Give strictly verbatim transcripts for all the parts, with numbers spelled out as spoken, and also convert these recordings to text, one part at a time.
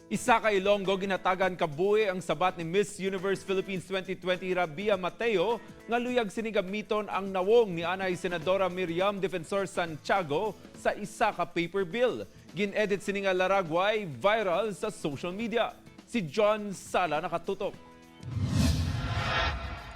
Isa ka Ilonggo ginhatagan kabuhi ang sabat ni Miss Universe Philippines twenty twenty Rabia Mateo nga luyag sini gamiton ang nawong ni anay Senadora Miriam Defensor Santiago sa isa ka paper bill. Gin-edit sini nga laragway viral sa social media. Si John Sala nakatutok.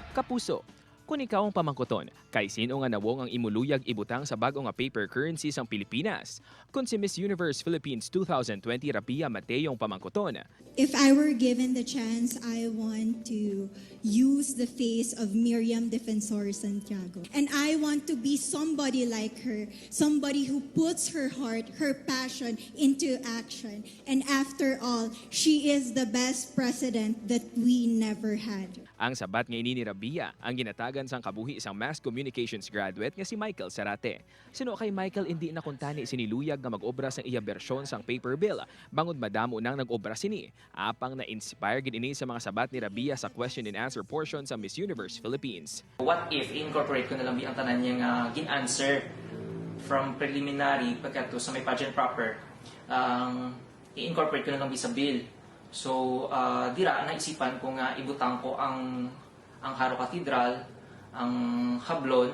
Kapuso, kon ikaw ang pamangkuton, kay sin-o nga nawong ang imo luyag ibutang sa bag-o nga paper currency sang Pilipinas? Kon si Miss Universe Philippines two thousand twenty Rabia Mateo ang pamangkuton, If I were given the chance, I want to use the face of Miriam Defensor Santiago. And I want to be somebody like her, somebody who puts her heart, her passion into action. And after all, she is the best president that we never had. Ang sabat nga ini ni Rabia ang ginhatagan sang kabuhi sang Mass Communications graduate nga si Michael Sarate. Suno kay Michael, indi na kuntani sini luyag nga mag-obra sang iya bersyon sang paper bill, bangod madamo nang nag-obra sini. Apang na-inspire gid ini sa mga sabat ni Rabia sa question and answer portion sa Miss Universe Philippines. What if i-incorporate ko na lang bi ang tanan niya nga gin-answer from preliminary pagkadto sa may pageant proper? Ang i-incorporate ko na lang bi sa bill. So, ah, dira naisipan ko nga ibutang ko ang ang Jaro Cathedral, ang Jablon,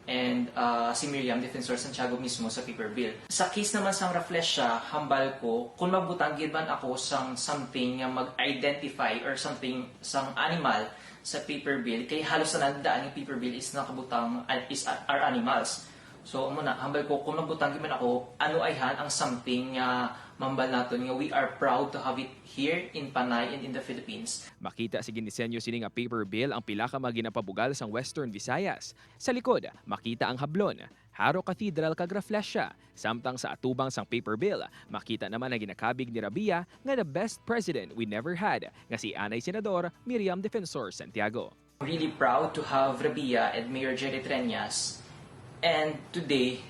and ah, si Miriam Defensor Santiago mismo sa paper bill. Sa case naman sang Rafflesia, hambal ko, kung magbutang gid man ako sang something nga mag-identify or something sang animal sa paper bill, kay halos tanan daan nga paper bill is nakabutang, ah, is, are animals. So, amo na, hambal ko, kung magbutang gid man ako, ano ayhan ang something nga mahambal naton nga we are proud to have it here in Panay and in the Philippines? Makita sa ginisenyo sini nga paper bill ang pila ka mga ginapabugal sang Western Visayas. Sa likod, makita ang Jablon, Jaro Cathedral kag Rafflesia. Samtang sa atubang sang paper bill, makita naman ang ginakabig ni Rabia nga the best president we never had, nga si anay Senador Miriam Defensor Santiago. Really proud to have Rabia and Mayor Jerry Treñas. And today,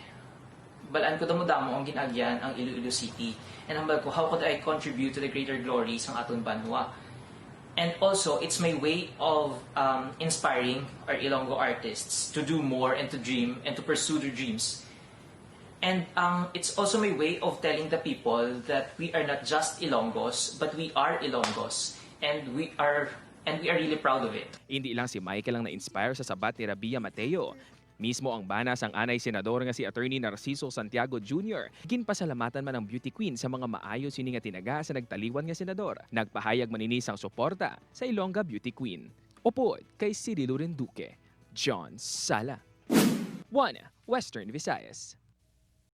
balaan ko damo-damo ang gin-agyan ang Iloilo City. And hambal ko, how could I contribute to the greater glory sang aton banwa? And also, it's my way of um, inspiring our Ilonggo artists to do more and to dream and to pursue their dreams. And um, it's also my way of telling the people that we are not just Ilonggos, but we are Ilonggos. And we are and we are really proud of it. Indi lang si Michael ang na-inspire sa sabat ni Rabia Mateo. Mismo ang bana sang anay senador nga si Attorney Narciso Santiago Junior, ginpasalamatan man ang beauty queen sa mga maayo sini nga tinaga sa nagtaliwan nga senador. Nagpahayag man ini sang suporta sa Ilongga Beauty Queen. Upod kay Cirilo Renduque, John Sala. One Western Visayas.